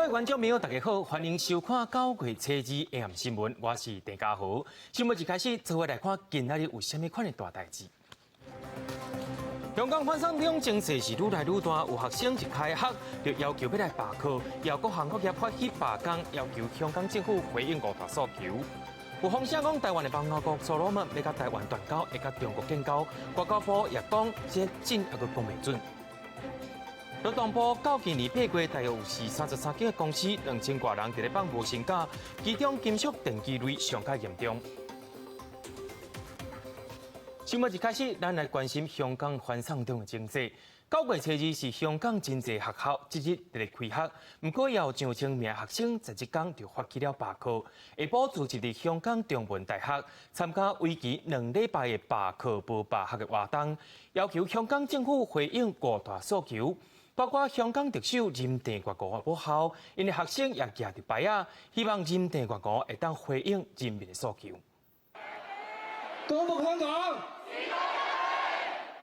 各位觀眾朋友，大家好，歡迎收看九月初二 AM 新聞，我是鄭家豪。新聞一開始，做伙來看今仔日有啥物款的大代誌。香港反送中情勢是愈來愈大，有學生一開學就要求欲來罷課，有各行各業發起罷工，要求香港政府回應五大訴求。有風聲講台灣的邦交國所羅門欲佮台灣斷交，會佮中國建交，外交部也講這真猶閣講袂準。勞動部到今年8月，大約有四33間的公司，2000外人佇咧放無薪假，其中金屬電機類上較嚴重。新聞一開始，咱來關心香港反送中的情勢。9月初二是香港真濟學校這日佇咧開學，毋過也有上千名學生在這工就發起了罷課。下晡聚集佇香港中文大學參加為期2禮拜的罷課無罷學的活動，要求香港政府回應五大訴求，包括香港特首林鄭月娥母校，𪜶的學生也舉著牌仔，希望林鄭月娥會當回應人民的訴求。光復香港！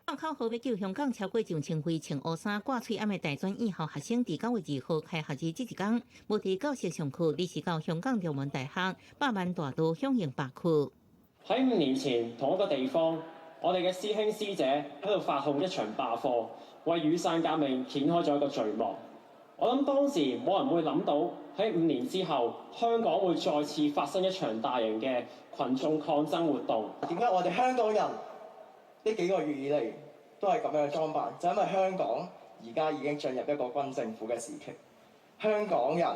放口號欲救香港，超過上千位穿烏衫掛喙罨的大專院校學生，佇9月2號開學日這一工，無佇教室上課，而是到香港中文大學百萬大道響應罷課。喺5年前同一個地方，我哋嘅師兄師姐喺度發號一場罷課，為雨傘革命掀開咗一個序幕。我諗當時冇人會諗到喺五年之後，香港會再次發生一場大型嘅群眾抗爭活動。點解我哋香港人呢幾個月以嚟都係咁樣裝扮？就因為香港而家已經進入一個軍政府嘅時期，香港人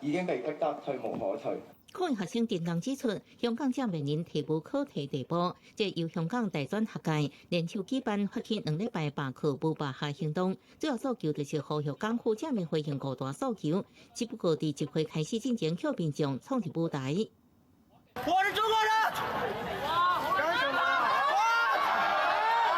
已經被逼得退無可退。抗議學生電工指出，香港正面臨退無可退地步，這由香港大專學界聯手舉辦發起2禮拜罷課無罷學行動，主要訴求就是呼籲港府正面回應五大訴求。只不過佇集會開始進前，予民眾衝入舞台。我是中國人。幹什麼？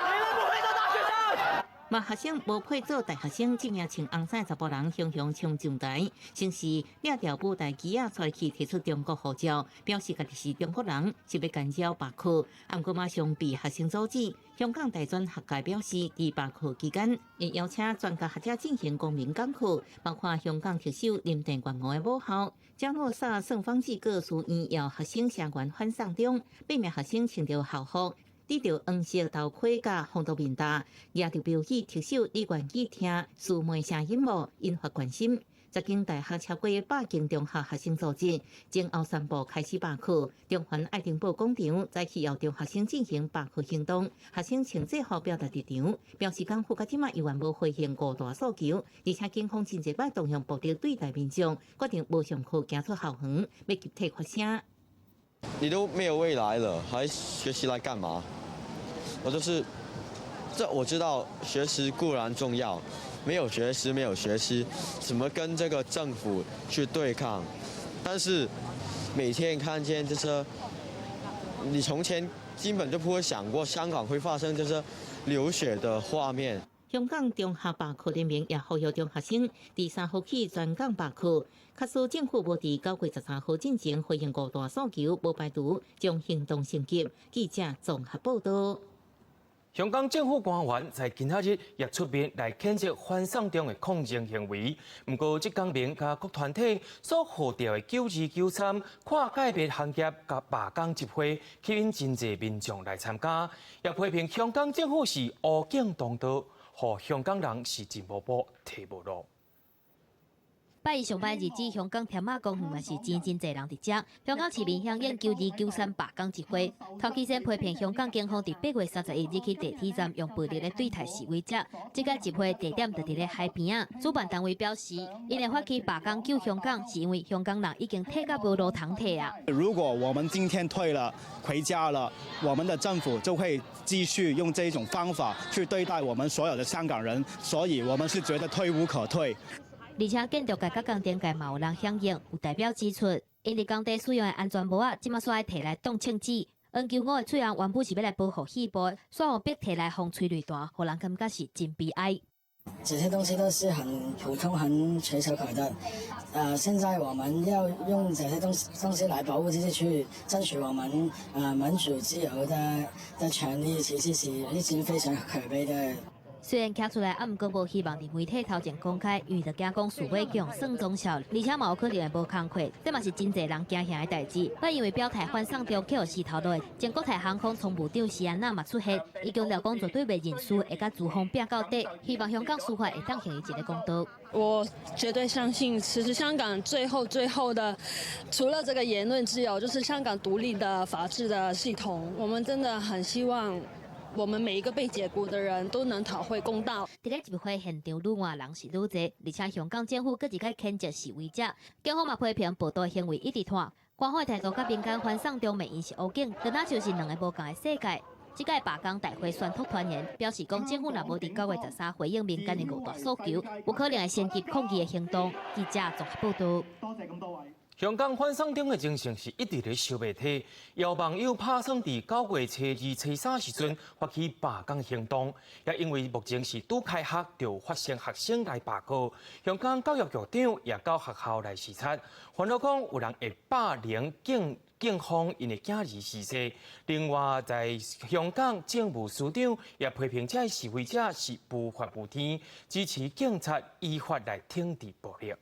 你們不配做大學生。嘛學生無配做大學生，這名穿紅衫的查埔人雄雄衝上台，先是掠著舞台旗仔出去提出中國護照，表示家己是中國人，是欲干擾罷課。毋過馬上被學生阻止。香港大專學界表示，佇罷課期間，會邀請專家學者進行公民講課，包括香港特首林鄭月娥的母校嘉諾撒聖方濟各書院，有學生聲援反送中，八名學生穿著校服，戴著黃色頭盔佮防毒面罩，舉著標語，特首你願意聽師妹聲音無？引發關心。10間大學超過100間中學學生組織，前後宣布開始罷課。中環愛丁堡廣場早起有中學生進行罷課行動，學生穿制服表達立場，表示港府到這馬猶原無回應五大訴求，而且警方真濟擺動用暴力對待民眾，決定無上課行出校園，欲集體發聲。你都沒有未來了，還學習來幹嘛？我就是，這我知道學識固然重要，沒有學識沒有學識，怎麼跟這個政府去對抗？但是每天看見這些，你從前基本就不會想過香港會發生這些流血的畫面。香港中學罷課聯盟也呼籲中學生佇3號起全港罷課。假使政府無佇9月13號進前回應五大訴求，無排除將行動升級。記者綜合報道。香港政府官員在今仔日也出面來譴責反送中的抗爭行為。毋過，這工盟佮各團體所號召的9293跨界別行業佮罷工集會，吸引真濟民眾來參加，也批評香港政府是烏警當道，予香港人是真無步退無路。拜一上班日子，香港添馬公園嘛是真真濟人佇遮。香港市民響應九二九三罷工集會，頭起先批評香港警方佇8月31日去地鐵站用暴力來對待示威者。這個集會地點就佇咧海邊仔。主辦單位表示，𪜶會發起罷工救香港，是因為香港人已經退到無路通退啊。如果我們今天退了，回家了，我們的政府就會繼續用這種方法去對待我們所有的香港人，所以我們是覺得退無可退。而且建築界佮工程界嘛有人響應，有代表指出，𪜶佇工地使用的安全帽仔，這馬煞愛提來當廁紙。N95的喙甕原本是欲來保護肺部，煞予逼提來封催淚彈，予人感覺是真悲哀。這些東西都是很普通、很隨手可得。現在我們要用這些東西來保護自己，去爭取我們民主自由的權利，其實是一件非常可悲的。雖然徛出來，啊，毋過無希望佇媒體頭前公開，因為就驚講事尾予人算總數，而且嘛有可能會無工課，這嘛是真濟人驚嚇的代誌。但因為表態反送中，予死頭路的前國泰航空倉務長施安娜嘛出現，伊強調講絕對袂認輸，會佮資方拚到底，希望香港司法會當還伊一个公道。我絕對相信，其實香港最後最後的，除了這個言論自由，就是香港獨立的法治的系統。我們真的很希望，我們每一個被解雇的人都能討回公道。佇咧集會現場，愈外人是愈濟，而且香港政府閣一擺譴責示威者，警方嘛批評暴徒行為一直拖。官方態度佮民間反送中罵𪜶是烏警，就若像是兩个無仝的世界。這屆罷工大會宣託團員表示，講政府若無佇9月13回應民間的五大訴求，有可能會升級抗議的行動。記者綜合報道。多謝咁多位。香港反送中的情形是一直咧燒袂退，有網友拍算佇9月初二、初三時陣發起罷工行動，也因為目前是拄開學就發生學生來罷課，香港教育局長也到學校來視察，煩惱講有人會霸凌警方𪜶的囝兒逝世。另外，在香港政務司長也批評這示威者是無法無天，支持警察依法來懲治暴力。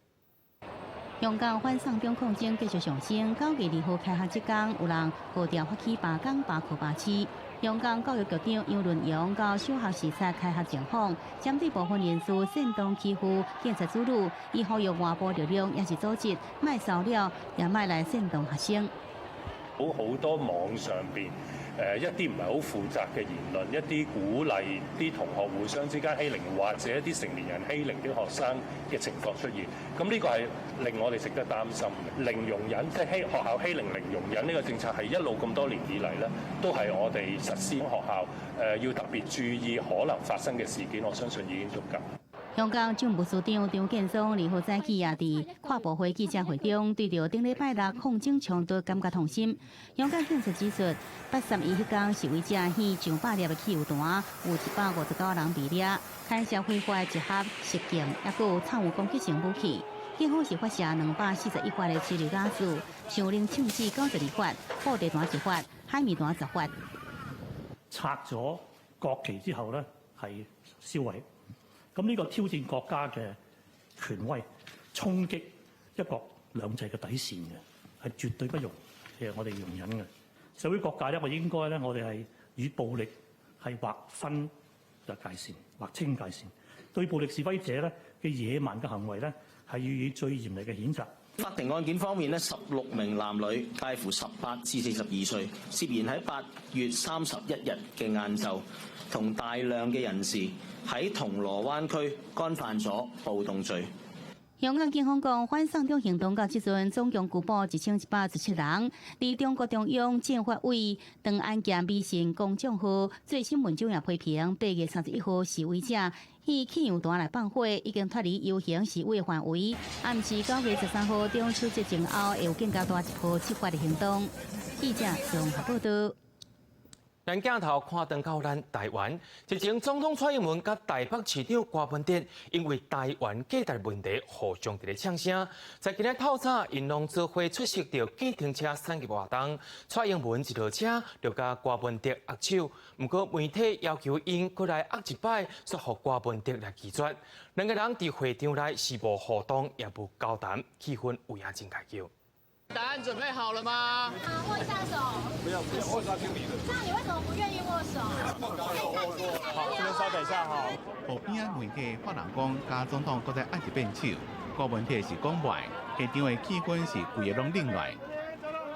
香港反送中抗爭繼續上升，9月2號開學這工，有人高調發起罷工罷課罷市。香港教育局長楊潤雄到小學視察開學情況，針對部分人士煽動欺負警察子女，伊呼籲外部力量抑是組織，莫騷擾，也莫來煽動學生。好好多網上邊一啲唔係好負責嘅言論，一啲鼓勵啲同學互相之間欺凌，或者一啲成年人欺凌啲學生嘅情況出現，咁呢個係令我哋值得擔心嘅。零容忍，即係學校欺凌零容忍呢個政策係一路咁多年以嚟咧，都係我哋實施學校要特別注意可能發生嘅事件，我相信已經足夠。香港政務司長張建宗2號早起也佇跨部會記者會中，對著頂禮拜六抗爭衝突感覺痛心。香港警察指出，8/31彼工示威者擲上百粒的汽油彈，有159人被掠，牽涉非法集合、襲警，抑閣有藏有攻擊性武器。警方是發射241發的催淚瓦斯，香菱槍子92發，布袋彈1發，海綿彈10發。拆咗國旗之後呢，係燒毀。咁呢個挑戰國家嘅權威，衝擊一國兩制嘅底線嘅，係絕對不容，其實我哋容忍嘅。社會各界咧，我應該咧，我哋係與暴力係劃分嘅界線，劃清界線。對暴力示威者咧嘅野蠻嘅行為咧，係予以最嚴厲嘅譴責。法庭案件方面呢，16名男女介乎18至42歲，涉嫌喺8月31日嘅晏晝，同大量嘅人士喺銅鑼灣區干犯咗暴動罪。香港警方講，反送中行動到這陣，總共拘捕1117人。而中國中央政法委長安健微信公眾號最新文章也批評，8月31號示威者以汽油彈來放火，已經脫離遊行示威範圍。暗示9月13號中秋節前後會有更加大一波執法的行動。記者綜合報道。咱鏡頭看轉到咱台灣，日前總統蔡英文佮台北市長柯文哲因為台灣價值問題互相佇咧嗆聲。在今日透早，𪜶攏做伙出席著計程車產業活動，蔡英文一落車就佮柯文哲握手，毋過媒體要求𪜶閣來握一擺，煞予柯文哲來拒絕。兩个人佇會場內是無互動，也無交談，氣氛有影真開叫。答案準備好了嗎？好，握一下手。不要，不要握手，聽你的。這樣你為什麼不願意握手？好，這邊稍等一下哈。路邊仔媒體發人講，佮總統閣再按一遍手，柯文哲是講袂，現場的氣氛是規个攏冷落。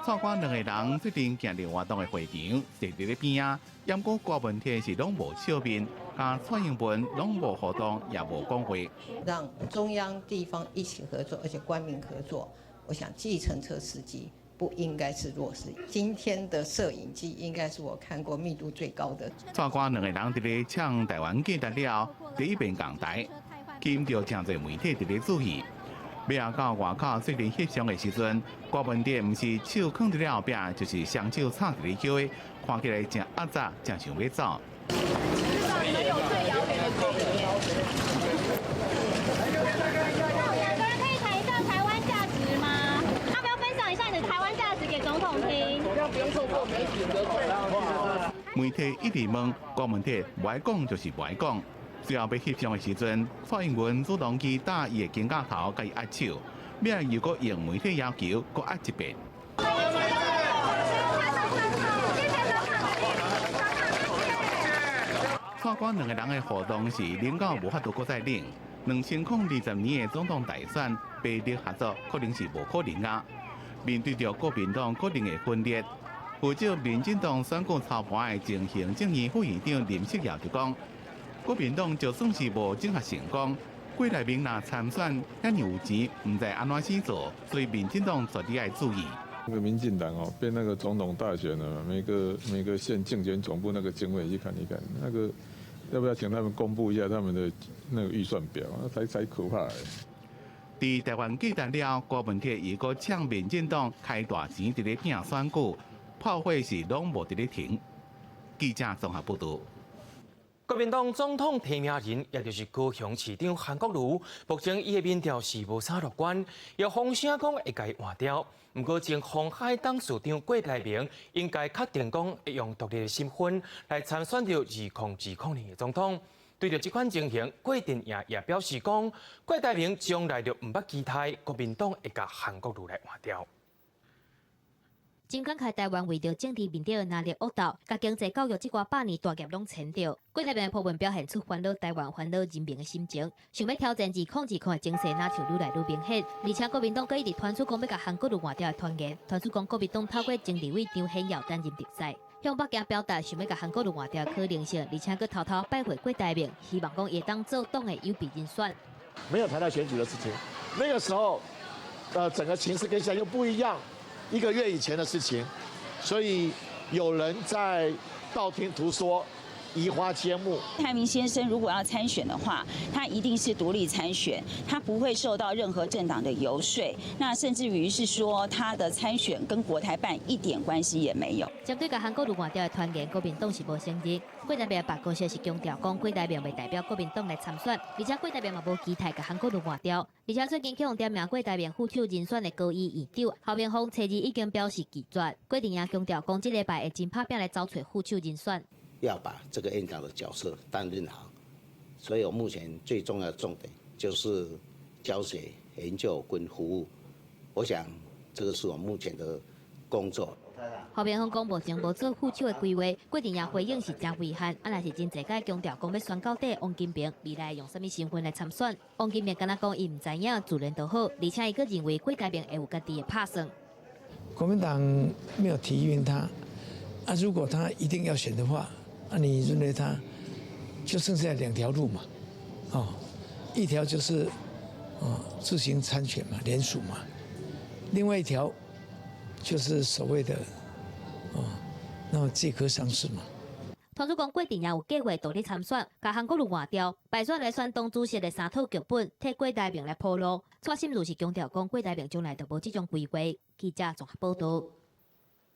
蔡柯兩个人做陣行入活動的會場，坐佇咧邊仔，毋過柯文哲是攏無笑面，佮蔡英文攏無互動，也無講話。讓中央地方一起合作，而且官民合作。我想計程車司機不應該是弱勢。今天的攝影機應該是我看過密度最高的。蔡柯兩个人佇咧嗆台灣價值了後，佇一邊仝台，吸引著誠濟媒體佇咧注意。尾仔到外口做陣翕相的時陣，柯文哲毋是手囥佇咧後壁，就是雙手插佇咧腰，看起來誠壓榨，誠想欲走。你們有最遙遠的距離。兩個人可以談一下台灣價值嗎？要不要分享一下你的台灣價值給總統聽？不用透過媒體得罪。媒體一直問，柯文哲無愛講就是無愛講。最後欲翕相的時陣，蔡英文主動去搭伊的肩胛頭，共伊握手，尾又閣應媒體要求，閣握一遍。蔡郭兩個人的互動是冷到無法度閣再冷。2020年的總統大選，白綠合作可能是無可能啊！面對著國民黨可能的分裂，負責民進黨選舉操盤的前行政院副院長林世堯就講：國民黨就算是無整合成功，郭台銘若參選，遐爾有錢，毋知按怎死做，所以民進黨絕對愛注意。那個民進黨哦，變那個總統大選了，每個縣競選總部那個經費去看一看，那個要不要請他們公布一下他們的那個預算表，那才可怕。佇台灣記得了，郭文鐵又閣嗆民進黨開大錢佇咧拼選舉，炮火是攏無佇咧停。記者綜合報導。國民黨總統提名人，也就是高雄市長韓國瑜，目前伊的民調是無啥樂觀，有風聲講會共伊換掉。毋過前鴻海董事長郭台銘應該確定講會用獨立的身份來參選著2020年的總統。對著這款情形，郭陣營也表示講，郭台銘從來就毋捌期待國民黨會共韓國瑜來換掉。真感慨台灣為著政治面頂的藍綠惡鬥，共經濟教育這寡百年大業攏遷掉。郭台銘的鋪文表現出煩惱台灣、煩惱人民的心情，想欲挑戰2020的情勢，若像愈來愈明顯。而且國民黨閣一直傳出講欲共韓國瑜換掉的傳言，傳出講國民黨透過前立委張顯耀擔任特使，向北京表達想欲共韓國瑜換掉的可能性，而且閣偷偷拜會郭台銘，希望講伊會當做黨的有備人選。沒有談到選舉的事情，那個時候，整個情勢跟現在又不一樣。一個月以前的事情，所以有人在道聽途說，移花接木。台銘先生如果要參選的話，他一定是獨立參選，他不會受到任何政黨的遊說。那甚至於是說，他的參選跟國台辦一點關係也沒有。針對共韓國瑜換掉的傳言，國民黨是無承認。郭台銘辦公室是強調講，郭台銘袂代表國民黨來參選，而且郭台銘嘛無期待共韓國瑜換掉。而且最近去予點名郭台銘副手人選的高醫院長侯明鋒，初二已經表示拒絕。郭陣營強調講，這禮拜會真拍拚來找揣副手人選。要把這個院長的角色擔任好，所以我目前最重要的重點就是教學、研究跟服務。我想這個是我目前的工作。侯明鋒講目前無做副手的規劃，郭陣營回應是誠遺憾。啊，若是真濟擺強調講欲選到底，王金平未來用啥物身份來參選？王金平敢若講伊毋知影，自然就好。而且伊閣認為郭台銘會有家己的拍算。國民黨沒有提名他，啊，如果他一定要選的話，啊，你認為他就剩下兩條路嘛？哦，一條就是哦自行參選嘛，聯署嘛；另外一條就是所謂的哦，那麼借殼上市嘛。傳出講郭陣營有計劃獨立參選，共韓國瑜換掉，敗選來選黨主席的三套劇本，替郭台銘來鋪路。蔡心如是強調講，郭台銘從來就無這種規劃。記者綜合報導。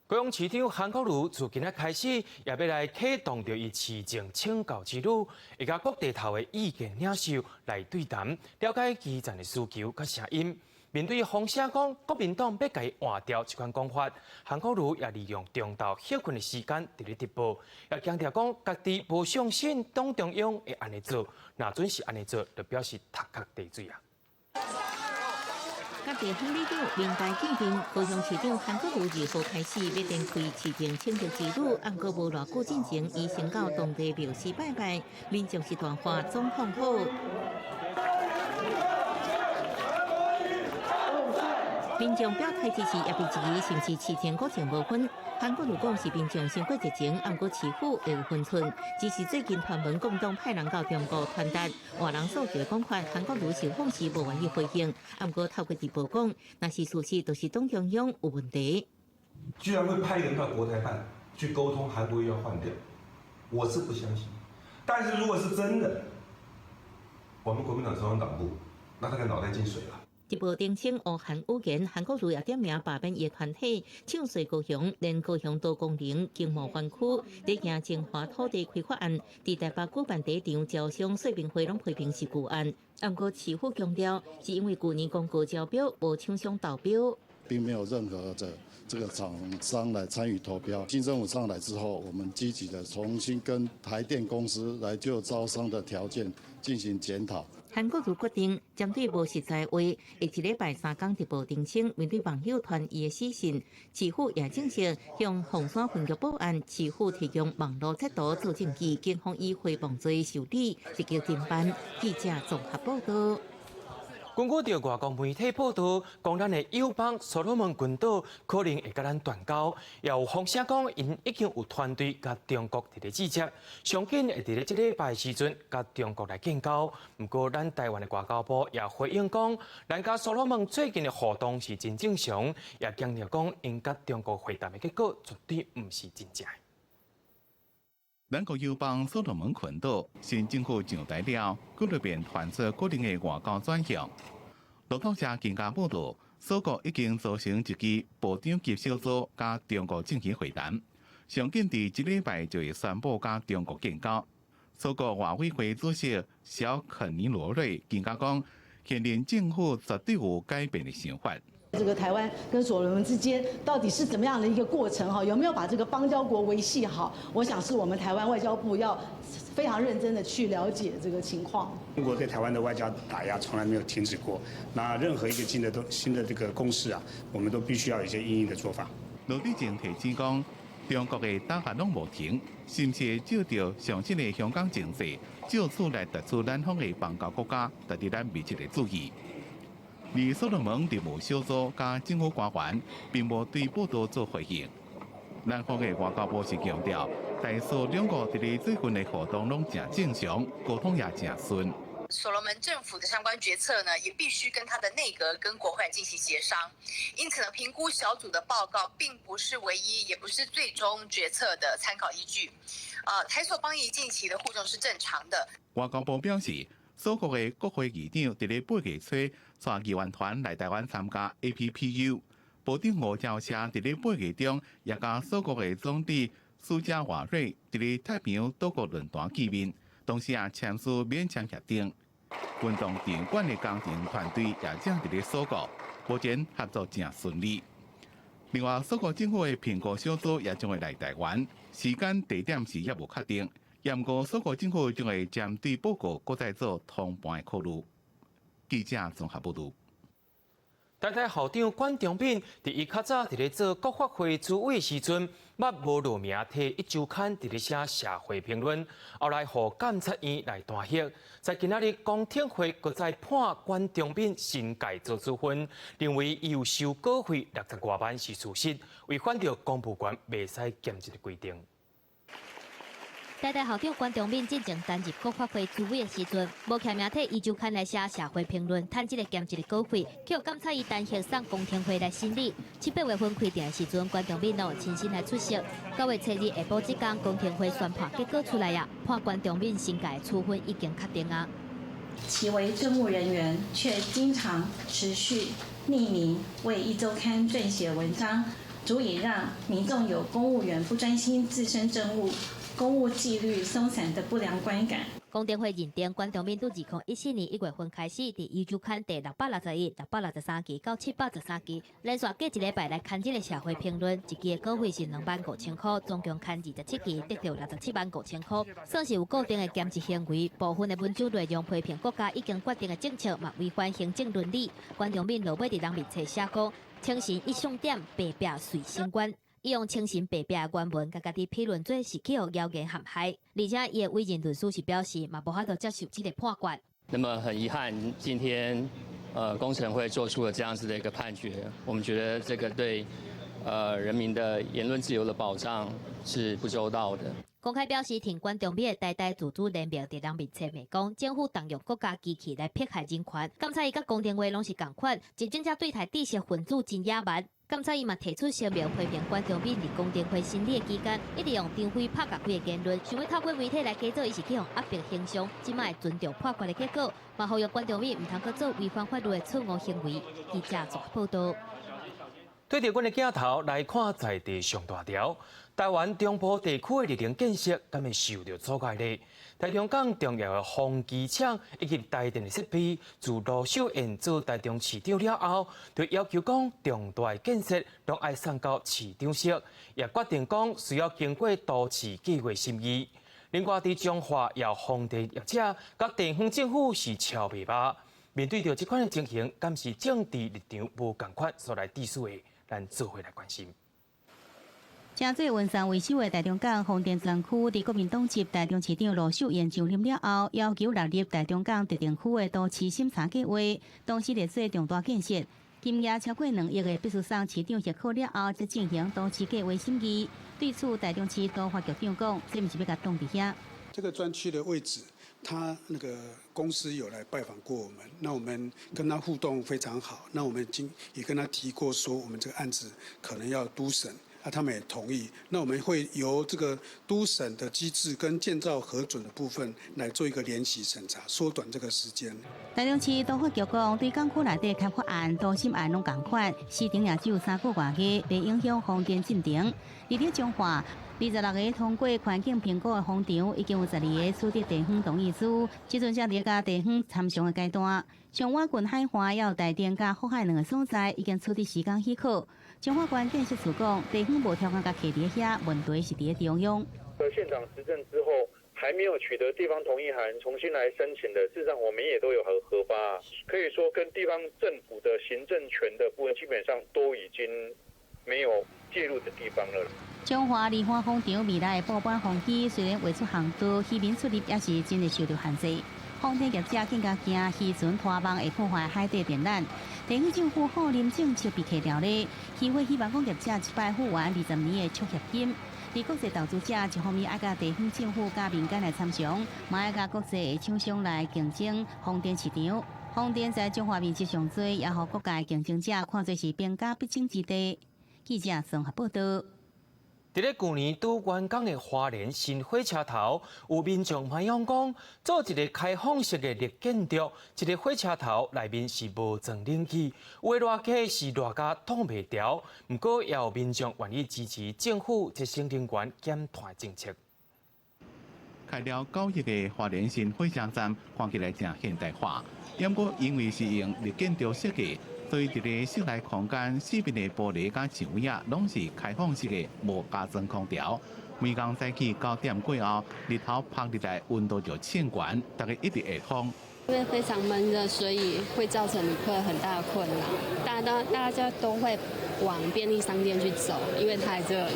高雄市長韓國瑜自今仔開始，也欲來啟動著伊市政請教之旅，會佮各地頭的意見領袖來對談，了解基層的需求佮聲音。面對風聲講國民黨欲共伊換掉這款講法，韓國瑜也利用中晝歇睏的時間佇咧直播，也強調講家己無相信黨中央會按呢做，若準是按呢做，就表示頭殼地水啊。佮地方里長面台見面，高雄市長韓國瑜2號開始欲展開市政請教之旅，毋過無偌久進前，伊先到當地廟寺拜拜，民眾是大喊總統好。民眾表態支持，也被質疑是毋是市政股情無分。韓國瑜講是民眾傷過熱情，毋過市府會有分寸。只是最近傳聞共黨派人到中國傳達換人訴求的講法，韓國瑜受訪時無願意回應。毋過透過直播講，若是事實，就是黨中央有問題。居然會派人到國台辦去溝通韓國瑜要換掉，我是不相信。但是如果是真的，我們國民黨中央黨部，那他個腦袋進水了。直播澄清烏韓語言，韓國瑜也點名罷免伊的團體，唱衰高雄，連高雄多功能經貿園區佇行精華土地開發案，佇台北舉辦第一場招商說明會，攏批評是舊案。毋過市府強調，是因為舊年公告招標無廠商投標。並沒有任何的這個廠商來參與投標。新政府上來之後，我們積極的重新跟台電公司來就招商的條件進行檢討。韓國瑜決定針對無實在話，會一禮拜三工直播澄清，面對網友傳伊的死訊，市府也正式向鳳山分局報案，市府提供網路截圖做證據，警方以誹謗罪受理，積極偵辦。記者綜合報道。根據著外國媒體報道，講咱的友邦所羅門群島可能會佮咱斷交，也有風聲講，𪜶已經有團隊佮中國佇咧對接，上緊會佇咧這禮拜時陣佮中國來建交。毋過，咱台灣的外交部也回應講，咱佮所羅門最近的互動是真正常，也強調講，𪜶佮中國會談的結果絕對毋是真正。咱國友邦所羅門群島新政府上台了，國內邊傳出可能的外交轉向。路透社今加報道，索國已經組成一支部長級小組，佮中國進行會談。上緊佇這禮拜就會宣布佮中國建交。索國外委會主席小肯尼羅瑞更加講，現任政府絕對有改變的想法。這個台灣跟所羅門之間到底是怎麼樣的一個過程？哈，有沒有把這個邦交國維繫好？我想是我們台灣外交部要非常認真的去了解這個情況。中國對台灣的外交打壓從來沒有停止過。那任何一個新的這個攻勢啊，我們都必須要有一些因應的做法。盧志正提醒講，中國的打壓攏無停，是毋是借著上新的香港情勢，藉此來達出咱方的邦交國家，值得咱密切的注意。而所羅門任務小組佮政府官員並無對報道做回應。咱方的外交部是強調，台索兩國佇咧最近的互動攏誠正常，溝通也誠順。所羅門政府的相關決策呢，也必須跟他的內閣跟國會進行協商。因此呢，評估小組的報告並不是唯一，也不是最終決策的參考依據。台索邦誼近期的互動是正常的。外交部表示，索國的國會議長佇咧8月初帶議員團來台灣參加 APPU，部長吳釗燮佇咧8月中也佮索國的總理蘇加華瑞佇咧太平洋島國論壇見面，同時也簽署免簽協定。運動場館的工程團隊也正佇咧索國，目前合作誠順利。另外，索國政府的評估小組也將會來台灣，時間地點是猶無確定。毋過索國政府將會針對報告，閣再做通盤的考慮。記者綜合報導。台大校長管中閔，佇伊較早佇咧做國發會主委時陣，捌無露名提壹週刊佇咧寫社會評論，後來予監察院來彈劾。在今仔日公聽會，閣再判管中閔申誡做處分，認為伊有收稿費60外萬是事實，違反著公務員袂使兼職的規定。台大校長管中閔進前擔任國發會主委的時陣，無記名提壹週刊來寫社會評論，趁這个兼職的稿費，去予監察院彈劾送公聽會來審理。七八月份開庭的時陣，管中閔攏親身來出席。9月初2下晡這工公聽會宣判結果出來啊，判管中閔申誡處分已經確定啊。其為政務人員，卻經常持續匿名為壹週刊撰寫文章，足以讓民眾有公務員不專心自身政務、公務紀律鬆散的不良觀感。公聽會認定管中閔自2014年1月份開始，佇壹週刊第661、663期到713期，連續過一禮拜來刊這个社會評論，一期的稿費是25,000箍，總共刊27期，得著675,000箍，算是有固定的兼職行為。部分的文章內容批評國家已經決定的政策，嘛違反行政倫理。管中閔落尾佇人面冊寫講：清晨一上點，白壁隨身關。伊用清晨白壁的原文，共家己評論做是去予謠言陷害，而且伊的委任律師是表示，嘛無法度接受這个判決。那麼很遺憾，今天公懲會做出了這樣子的一個判決，我們覺得這個對人民的言論自由的保障是不周到的。公開表示，挺管中閔的台大自主聯盟佇人面冊罵講，政府動用國家機器來迫害人權，監察院佮公聽會攏是仝款，執政者對台知識分子真野蠻。監察院嘛提出聲明批評管中閔佇公聽會審理的期間，一直用張飛拍共幾的言論，想欲透過媒體來假做伊是去予壓迫形象，這擺會尊重判決的結果，嘛呼籲管中閔毋通閣做違反法律的錯誤行為。記者綜合報導。對著阮的鏡頭來看，在地上大條，台灣中部地區的綠能建設，敢會受著阻礙咧？台中港重要的風機廠以及台電的設備，自盧秀燕做台中市長了後，就要求講重大的建設攏愛送到市長室，也決定講需要經過都市計劃審議。另外，佇彰化也有風電業者，佮地方政府是超袂罷。面對著這款的情形，敢是政治立場無仝款所來致使的？咱做伙來關心。誠濟雲山為首的台中港風電專區，佇國民黨籍台中市長盧秀燕上任了後，要求納入台中港特定區的都市審查計劃，同時列做重大建設。金額超過2億的，必須送市長核可了後，才進行都市計劃審議。對此，台中市都發局長講，這毋是欲共擋佇遐。這個專區的位置，他那個公司有來拜訪過我們，那我們跟他互動非常好。那我們經也跟他提過，說我們這個案子可能要都審，啊，他們也同意。那我們會由這個都審的機制跟建造核准的部分來做一個聯席審查，縮短這個時間。台中市都發局講，對港區內底開發案、都審案攏仝款，時程也只有3個外月，袂影響風電進程。佇咧彰化，26个通過環境評估的風場，已經有12个取得地方同意書，這陣正佇共地方參詳的階段。彰化近海岸也有台中佮福海兩个所在，已經取得施工許可。彰化縣建設處講，地方無條件共徛佇遐，問題是佇咧中央。縣長執政之後，還沒有取得地方同意函，重新來申請的，事實上我們也都有核發，可以說跟地方政府的行政權的部分，基本上都已經沒有介入的地方了。彰化梨花風場未來的布板風機雖然畫出航道，漁民出入也是真會受著限制。風電業者更加驚漁船拖網會破壞海底電纜。地方政府護林政策被提掉咧，漁會希望講業者這擺付完20年的觸協金。佇國際投資者一方面愛共地方政府佮民間來參詳，嘛愛共國際的廠商來競爭風電市場。風電在彰化面積上濟，也予各界競爭者看做是兵家必爭之地。記者綜合報導。佇咧舊年拄完工的花蓮新火車頭，有民眾反映講，做一个開放式的綠建築，這个火車頭內面是無裝冷氣，有的熱客是熱甲擋袂牢。毋過也有民眾願意支持政府節省能源減碳政策。開了9億的花蓮新火車站，看起來誠現代化。毋過因為是用綠建築設計，所以佇咧室內空間四面的玻璃佮牆壁攏是開放式的，無加裝空調。每工早起9點過後，日頭曝入來，溫度就衝懸，逐家一直會風。因為非常悶熱，所以會造成旅客很大的困擾。大家都會往便利商店去走，因為太熱了。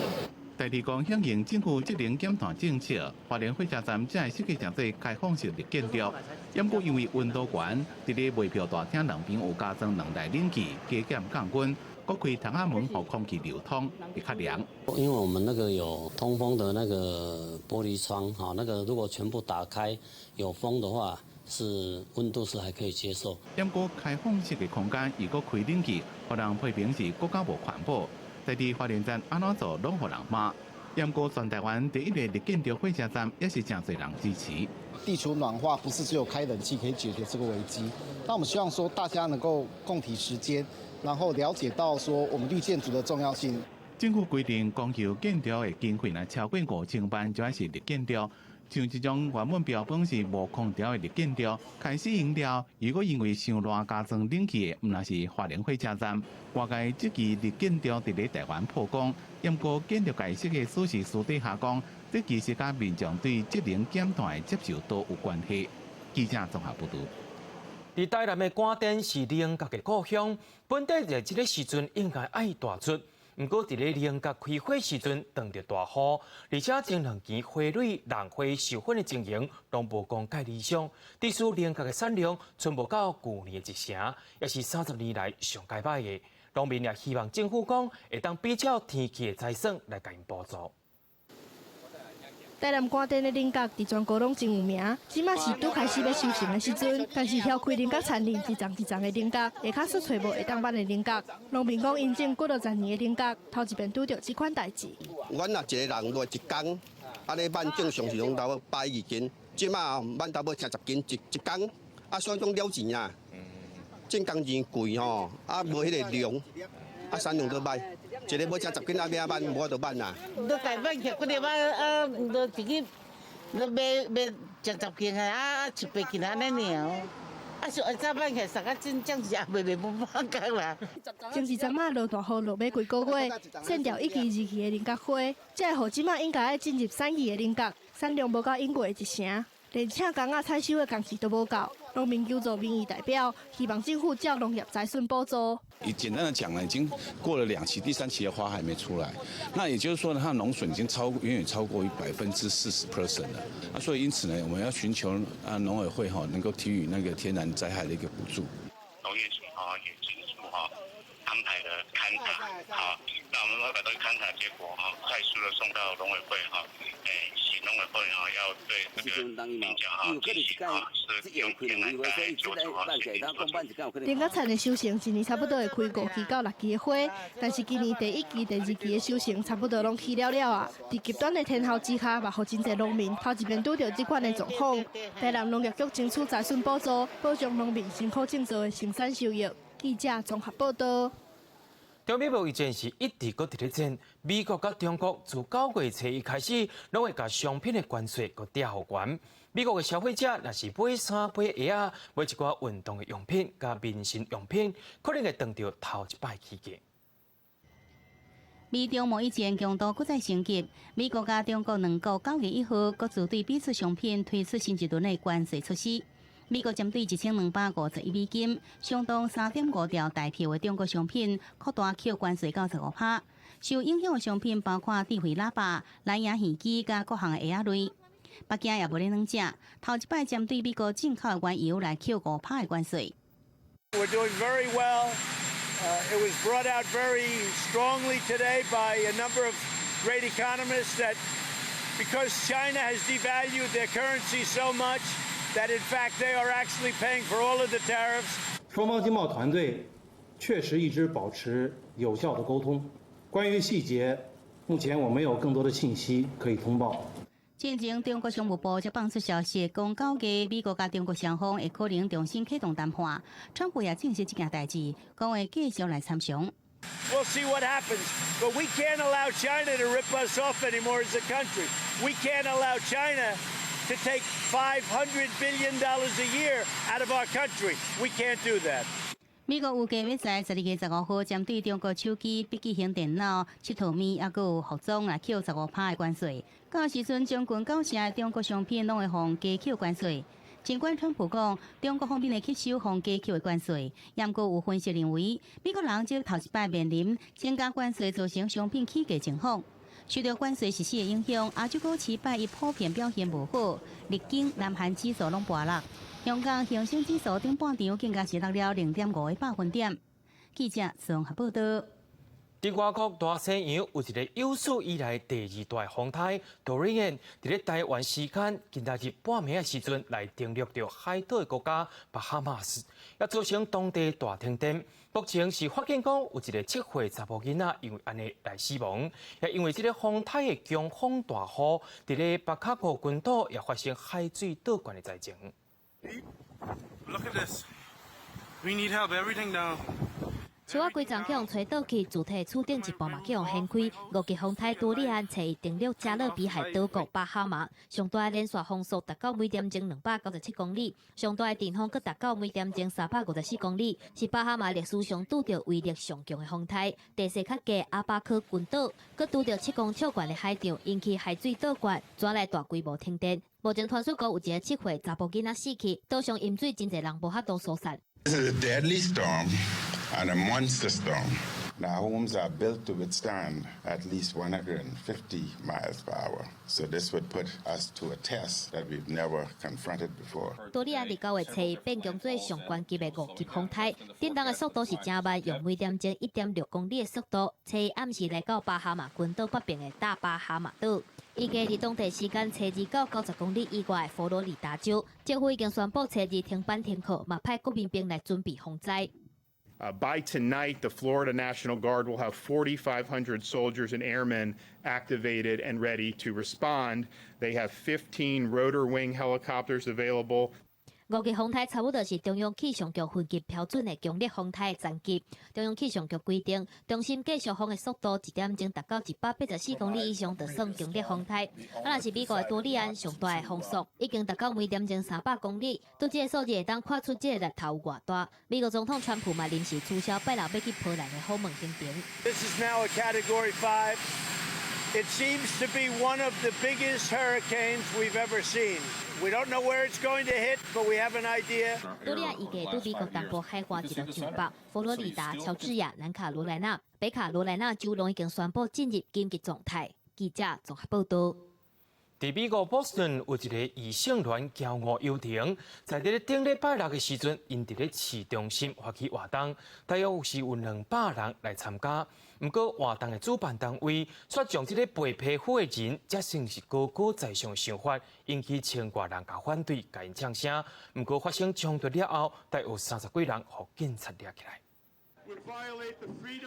第二講響應政府節能減碳政策，花蓮火車站才會設計成做開放式綠建築。毋過因為溫度懸，佇咧賣票大廳兩邊有加裝兩台冷氣，加減降溫，閣開窗仔門，予空氣流通，會較涼。因為我們那個有通風的那個玻璃窗，哈，那個如果全部打開有風的話，是溫度是還可以接受。毋過開放式的空間，如果開冷氣，予人批評是閣較無環保。在佇花蓮站按怎做，攏予人罵。毋過全台灣第一个綠建築火車站，也是誠濟人支持。地球暖化不是只有開冷氣可以解決這個危機。那我們希望說大家能夠共體時艱，然後了解到說我們綠建築的重要性。政府規定，公有建築的經費若超過5000萬，就愛是綠建築。像這種原本標榜是無空調的綠建築，開始用了，如果因為傷熱加裝冷氣的，毋但是花蓮火車站，外界質疑綠建築佇咧台灣曝光。毋過建築界設計師是私底下講，這其實佮民眾對節能減碳的接受度有關係。記者綜合報導。佇台南的關電是菱角的故鄉，本底佇這个時陣應該愛大出。毋過，佇咧菱角開花時陣，當著大雨，而且前兩期花蕊爛花授粉的情形，攏無講蓋理想。致使菱角的產量賰無到舊年的一成，也是30年來上蓋歹的。農民也希望政府講會當比照天氣的災損來共𪜶補助。台南關電的菱角佇全國攏真有名，這馬是拄開始欲收成的時陣，但是曉開菱角田裡一叢一叢的菱角，下跤煞揣無會當挽的菱角。農民講，𪜶種幾落十年的菱角，頭一遍拄著這款代誌。阮若一个人落一工，按呢挽正常是攏差不多120斤，這馬挽差不多30斤一工，啊，所以講了錢啊，種工錢貴吼，啊無彼个量，啊產量都䆀，一个買30斤啊，欲按怎慢，無法度慢啊。都大擺起，幾個啊啊，都自己都賣賣10斤啊，啊七八斤按呢爾。啊，上早擺起，啥個真正是也袂袂無放工啦。前一陣仔落大雨落欲規個月，剪掉一期、二期的菱角花，這个雨這馬應該愛進入產季的菱角，產量無夠應月的一成，連請工仔採收的工時都無夠。農民求助民意代表，希望政府照農業災損補助。以簡單的講呢，已經過了兩期，第三期的花還沒出來，那也就是說呢，它的農損已經超遠遠超過於40% 了。那所以因此呢，我們要尋求啊農委會哈能夠給予那個天然災害的一個補助。農業局哈也緊急哈安排了勘查，好，那我們會把這個勘查結果哈快速的送到農委會哈，誒，請農委會哈要對這個菱角哈進行哈是用天然災做出哈菱角田的收成一年差不多會開五期到六期的花，但是今年第一期、第二期的收成差不多攏起了了啊！佇極端的天候之下，嘛予真濟農民頭一遍拄著這款的狀況。台南農業局爭取災損補助，保障農民辛苦種作的生產收益。記者綜合報道。中美貿易戰是一直閣佇咧戰，美國佮中國自9月初一開始，攏會共商品的關稅閣疊予懸。美國的消費者若是買衫、買鞋仔、買一寡運動的用品、佮民生用品，可能會當著頭一擺起價。美中貿易戰強度閣再升級，美國佮中國兩國9月1號各自對彼此商品推出新一輪的關稅措施。美國針對1250億美金，相當3.5兆台幣的中國商品，擴大扣關稅到15%。受影響的商品包括智慧喇叭、藍牙耳機佮各項的鞋仔類。北京也無咧軟食，頭一擺針對美國進口的原油來扣5%的關稅。 We're doing very well. It was brought out very strongly today by a number of great economists that because China has devalued their currency so much that in fact they are actually paying for all of the tariffs. 雙方經貿團隊確實一直保持有效的溝通。關於細節，目前我沒有更多的信息可以通報。進前中國商務部才放出消息，講9月美國佮中國雙方會可能重新啟動談判。川普也證實這件代誌，講會繼續來參詳。 We'll see what happens, but we can't allow China to rip us off anymore as a country. We can't allow China to take $500 billion a year out of our country. We can't do that. 美國預計欲佇12月15號針對中國手機、筆記型電腦、𨑨迌物，猶閣有服裝來扣15%的關稅。到時陣，將近九成的中國商品攏會予加扣關稅。儘管川普講中國方面會吸收予加扣的關稅，毋過有分析認為，美國人這頭一擺面臨增加關稅造成商品起價情況。受著關稅實施的影響，亞洲股市拜一普遍表現無好，日經、南韓指數攏跋落。香港恆生指數頂半場更加是落了0.5個百分點。記者綜合報道。佇外國大西洋有一个有史以來第二大風颱多瑞安，佇咧台灣時間今仔日半暝的時陣來登陸著海島的國家巴哈馬斯，也造成當地大停電。目前是發現講有一个7歲查某囡仔因為按呢來死亡，也因為這个風颱的強風大雨，佇咧巴卡哥群島也發生海水倒灌的災情。 Look at this. We need help. Everything down. 樹仔規叢去予吹倒去，柱體厝頂一半嘛去予掀開。五級風颱多利安初一登陸加勒比海島國巴哈馬，上大的連紲風速達到每點鐘297公里，上大的陣風閣達到每點鐘354公里，是巴哈馬歷史上拄著威力上強的風颱。地勢較低阿巴科群島，閣拄著7公尺懸的海漲，引起海水倒灌，轉來大規模停電。目前傳出講有一个7歲查埔囡仔死去，島上淹水真濟人無法度疏散。 This is a deadly storm and a monster storm. Now, homes are built to withstand at least 150 miles per hour. So this would put us to a test that we've never confronted before. 多利安佇9月初一變強做上懸級的五級風颱，振動的速度是誠慢，用每點鐘1.6公里的速度，初一暗時來到巴哈馬群島北邊的大巴哈馬島。預計佇當地時間初二到90公里以外的佛羅里達州，政府已經宣布初二停班停課，嘛派國民兵來準備防災。 By tonight, the Florida National Guard will have 4,500 soldiers and airmen activated and ready to respond. They have 15 rotor wing helicopters available. 五五級風颱差不多是中央氣象局分級標準的強烈風颱層級。中央氣象局規定，中心繼續風的速度一點鐘達到184公里以上，就算強烈風颱。啊，若是美國的多利安上大的風速已經達到每點鐘300公里，對這個數字會當看出這個力頭有偌大。美國總統川普嘛臨時取消拜六欲去波蘭的訪問行程。 This is now a Category 5. It seems to be one of the biggest hurricanes we've ever seen. We don't know where it's going to hit, but we have an idea. 多利安預計對美國東部海岸一路上北，佛羅里達、喬治亞、南卡羅來納、北卡羅來納州攏已經宣布進入緊急狀態。記者綜合報道。佇美國波士頓有一个異性戀驕傲遊行，在佇咧頂禮拜六的時陣，𪜶佇咧市中心發起活動，大約是有200人來參加。毋過活動的主辦單位卻將這个白皮膚的人，這算是高高在上的想法，引起千外人共反對，共𪜶嗆聲。毋過發生衝突了後，大約有30幾人予警察掠起來。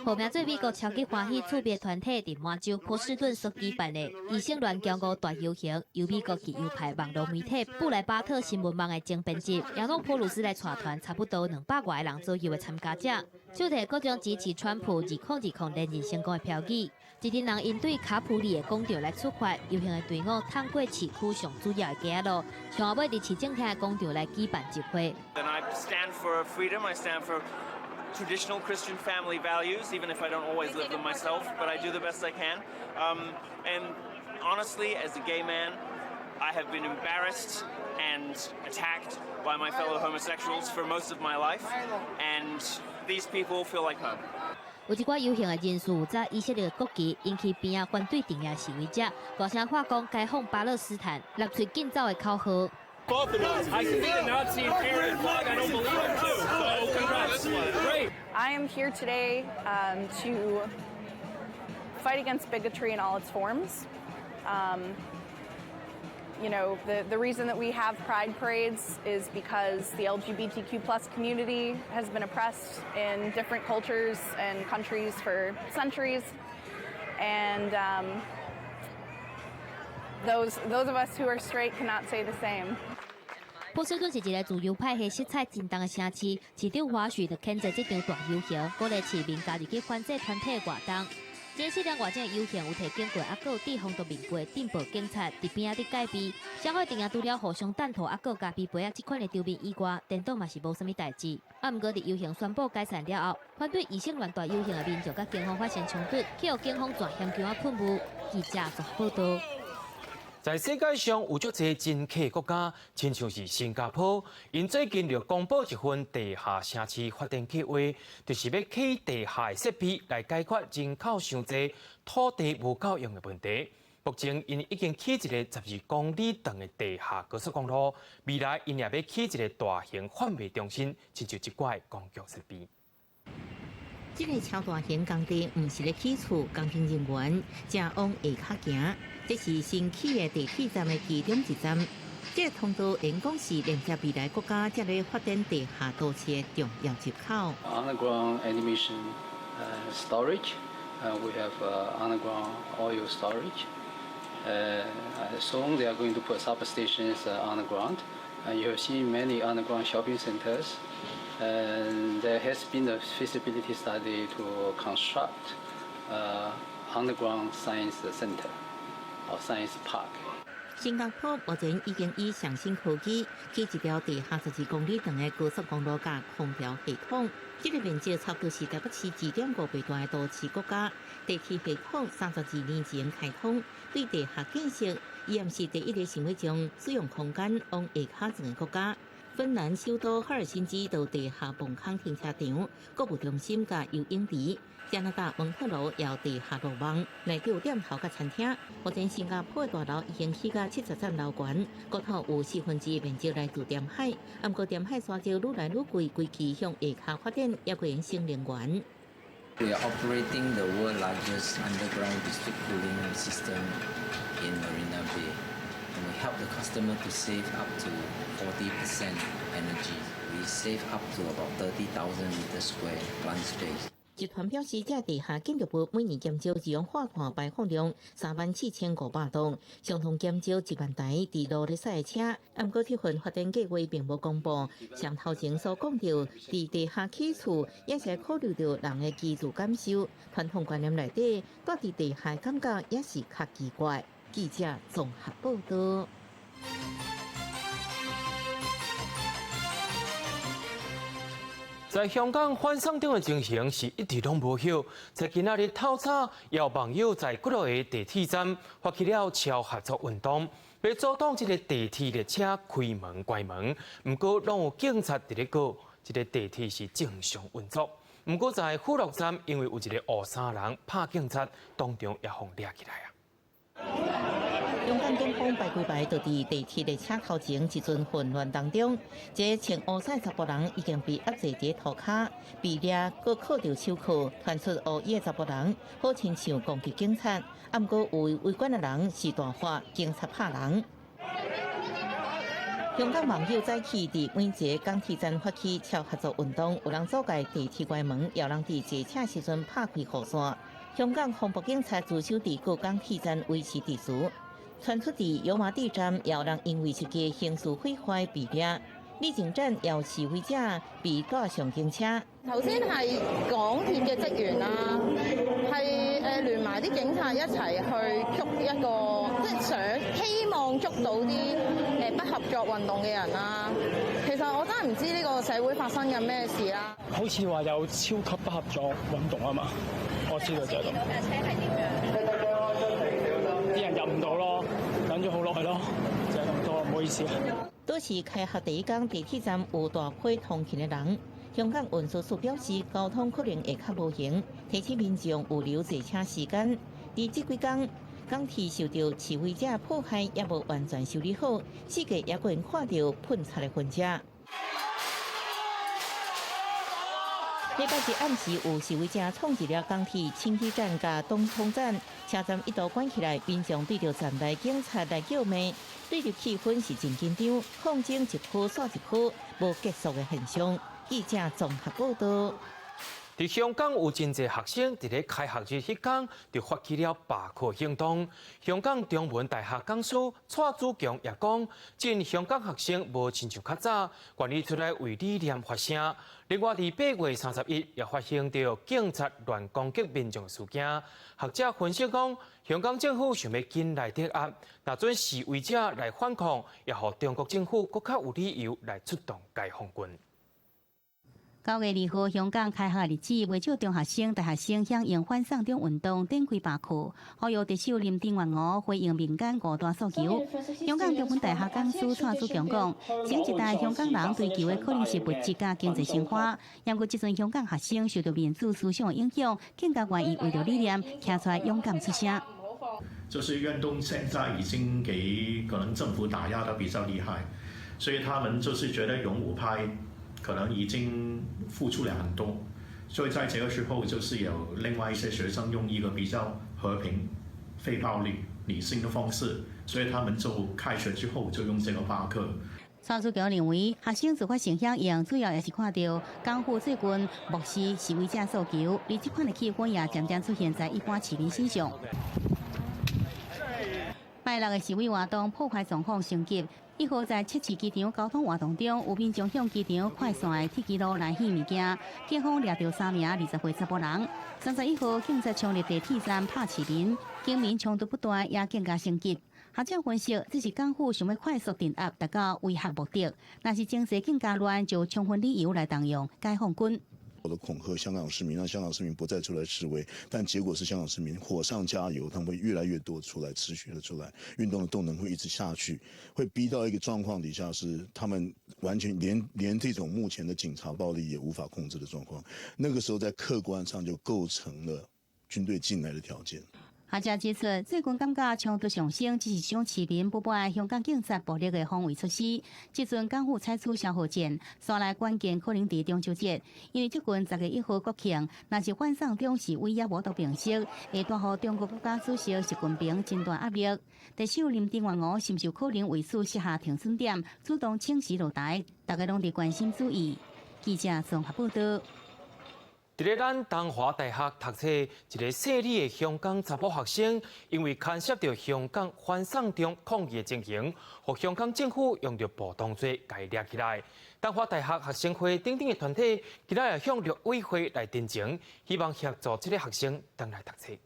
號名做美國超級歡喜趣味團體佇麻州波士頓所舉辦的異性戀驕傲大遊行，由美國極右派網路媒體布萊巴特新聞網的總編輯亞諾普魯斯來帶團，差不多200外個人左右的參加者，手提各種支持川普2020連任成功的標語。一陣人𪜶對卡普里的廣場來出發，遊行的隊伍通過市區上主要的街仔路，上後尾佇市政廳的廣場來舉辦集會。 And I stand for freedom. I stand for traditional Christian family values, even if I don't always live them myself, but I do the best I can. And honestly, as a gay man, I have been embarrassed and attacked by my fellow homosexuals for most of my life, and these people feel like home. 有一寡遊行的人士有紮以色列國旗，引起邊仔反對鎮壓示威者，大聲喊講解放巴勒斯坦，納粹緊走的口號。 I see the Nazi Imperial flag. I don't believe it too. So congrats. Great. I am here today to fight against bigotry in all its forms. The reason that we have pride parades is because the LGBTQ+ community has been oppressed in different cultures and countries for centuries. And those of us who are straight cannot say the same. 波士頓是一个自由派系色彩真重的城市，市長華許就譴責這場大遊行，鼓勵市民加入去反制團體的活動。這4點外鐘的遊行有提警棍，抑閣有戴防毒面具的鎮暴警察佇邊仔佇戒備。社會陣營除了互相彈塗，抑閣咖啡杯仔這款的場面以外，顛倒嘛是無啥物代誌。啊，毋過佇遊行宣布解散了後，反對異性戀大遊行的民眾佮警方發生衝突，去予警方鑽險橋仔噴霧。記者綜合報道。在世界上有足濟真客國家，親像是新加坡，𪜶最近就公布一份地下城市發展計劃，就是欲起地下的設備來解決人口傷濟、土地無夠用的問題。目前𪜶已經起一个12公里長的地下高速公路，未來𪜶也欲起一个大型販賣中心，親像這寡的公共設備。這个超大型工地毋是咧起厝，工程人員正往下跤行。這是新起的地鐵站的其中一站。這个通道應講是連接未來國家這个發展地下都市的重要入口。 Underground emission storage, we have underground oil storage. Soon they are going to put substations underground. You have seen many underground shopping centers. And there has been a feasibility study to construct underground science center or science park. 新加坡目前已經以上新科技起一條地下12公里長的高速公路佮空調系統。這个面積差不多是台北市2.5倍大的都市國家。地鐵系統32年前開通，對地下建設，伊也是第一个想欲將使用空間往下跤轉的國家。芬蘭首都赫爾辛基就地下磅空停車場、購物中心佮游泳池。加拿大蒙特羅也有地下路網，內底有店頭佮餐廳。目前新加坡的大樓已經起到70層樓懸，國土有1/4面積來自填海。毋過填海沙石愈來愈貴，規氣向下跤發展，猶閣會省能源。 We are operating the world's largest underground district cooling system in Marina Bay, and we help the customer to save up to 40% energy. We save up to about 30,000 meters square plant space. 集團表示，這地下建築物每年減少二氧化碳排放量34,500噸，相當減少1萬台佇路咧駛的車。毋過這份發展計劃並無公布。像頭前所講著，佇地下起厝也是考慮著人的居住感受。傳統觀念內底，蹛佇地下感覺也是較奇怪。記者綜合報道。在香港反送中的情形是一直攏無歇。在今仔日透早，有網友在幾落个地鐵站發起了超合作運動，欲阻擋這个地鐵列車開門關門。毋過，攏有警察佇咧告，這个地鐵是正常運作。毋過，在富樂站，因為有一个烏衫人拍警察，當場也予掠起來啊。香港警方排幾排，就佇地鐵列車頭前一陣混亂當中，這個穿烏衫查埔人已經被壓制佇塗跤，被掠，閣銬著手銬，傳出烏衣的查埔人，好親像攻擊警察，啊，毋過有圍觀的人是大喊警察拍人。香港網友早起佇每一個港鐵站發起超合作運動，有人阻礙地鐵關門，也有人佇坐車時陣拍開雨傘。香港防暴警察駐守佇各港鐵站維持秩序。傳出佇油麻地站，也有人因為設計刑事毀壞被掠。李靜站也有示威者被帶上警車。頭先係港鐵嘅職員啦，係聯埋啲警察一齊去捉一個，即係想希望捉到啲不合作運動嘅人啦。其實我真係唔知呢個社會發生緊咩事啦。好似話有超級不合作運動啊嘛，我知道就係咁。架車係點樣？啲人入唔到咯，等咗好耐咯，就係咁多，唔好意思。都是開學第一天，地鐵站有大批通勤的人。香港運輸署表示，交通可能會較無閒，提醒民眾預留坐車時間。佇這幾工，港鐵受著示威者破壞，也無完全修理好，四界也閣看著噴漆的痕跡。禮拜一暗時有示威者衝入了港鐵青衣站佮東涌站，車站一度關起來，民眾對著站內警察來叫罵，對著氣氛是真緊張，抗爭一波煞一波，無結束的現象。記者綜合報道。佇香港有真濟學生佇咧開學日彼工就發起了罷課行動。香港中文大學講師蔡祖強也講，真香港學生無親像較早，願意出來為理念發聲。另外，佇8月31也發生著警察亂攻擊民眾事件。學者分析講，香港政府想欲緊來鎮壓，若准示威者來反抗，也予中國政府閣較有理由來出動解放軍。9月2號，香港開學日子，袂少中學生、大學生響應反送中運動，展開罷課，呼籲特首林鄭月娥回應民間五大訴求。香港中文大學講師蔡祖強講，上一代香港人追求的可能是物質佮經濟生活，毋過這陣香港學生受著民主思想的影響，更加願意為著理念，站出來勇敢出聲。就是運動現在已經給可能政府打壓得比較厲害，所以他們就是覺得勇武派可能已經付出了很多，所以在這個時候就是有另外一些學生用一個比較和平、非暴力、理性的方式，所以他們就開學之後就用這個罷課。蔡祖強認為，學生自發性響應，主要也是看著港府最近漠視示威者訴求，而這款的氣氛也漸漸出現在一般市民身上。拜六的示威活動破壞狀況升級。1號在七市機場交通活動中，有民眾向機場快線的鐵支路來掷物件，警方掠著三名20歲查埔人。31號，警察衝入地鐵站拍市民，警民衝突不斷，也更加升級。學者分析，這是港府想欲快速鎮壓，達到威嚇目的。若是情勢更加亂，就有充分理由來動用解放軍。的恐嚇香港市民，讓香港市民不再出來示威，但結果是香港市民火上加油，他們會越來越多出來，持續的出來，運動的動能會一直下去，會逼到一個狀況底下，是他們完全連這種目前的警察暴力也無法控制的狀況。那個時候在客觀上就構成了軍隊進來的條件。學者指出，最近感覺衝突上升，只是想市民不滿香港警察暴力的防衛措施。這陣港府採取消耗戰，紲來關鍵可能佇中秋節，因為最近10月1號國慶，若是反送中示威也無得平息，會帶予中國國家主席習近平真大壓力。特首林鄭月娥是毋是有可能為此設下停損點，主動請辭落台？大家攏佇關心注意。記者綜合報道。佇咧咱東華大學讀冊一个姓李的香港查埔學生，因為牽涉著香港反送中抗議的情形，予香港政府用著暴動罪共伊掠起來。東華大學學生會等等的團體，今仔日向陸委會來陳情，希望協助這个學生轉來讀冊。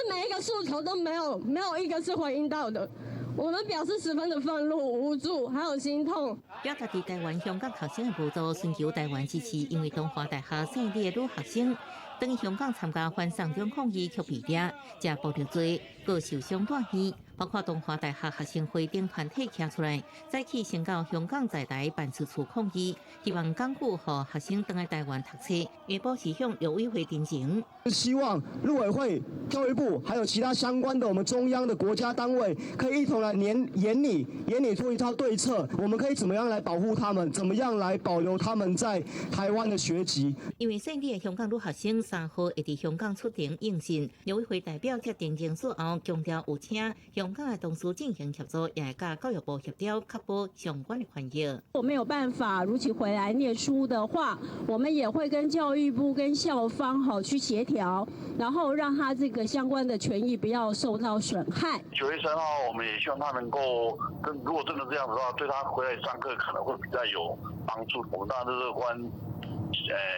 每一個訴求都沒有，沒有一個是回應到的。我們表示十分的憤怒、無助，還有心痛。表達佇台灣香港學生的無助，尋求台灣支持，因為東華大學姓李的女學生，轉去香港參加反送中抗議，卻被掠，食暴力罪，閣受傷住院。包括東華大學學生會等團體站出來，早起先到香港在台辦事處抗議，希望港府予學生轉來台灣讀冊，下晡是向陸委會陳情。希望陸委會、教育部還有其他相關的我們中央的國家單位，可以一同來研研擬研擬出一套對策，我們可以怎麼樣來保護他們？怎麼樣來保留他們在台灣的學籍？因為姓李的香港女學生3號會佇香港出庭應訊，陸委會代表接陳情書後，強調有請香港的同事進行協助，也會佮教育部協調，確保相關的權益。我沒有辦法如期回來念書的話，我們也會跟教育部、跟校方好去協調，然後讓他這個相關的權益不要受到損害。9月3號，我們也希望他能夠跟，如果真的這樣子的話，對他回來上課可能會比較有幫助。我們當然都樂觀，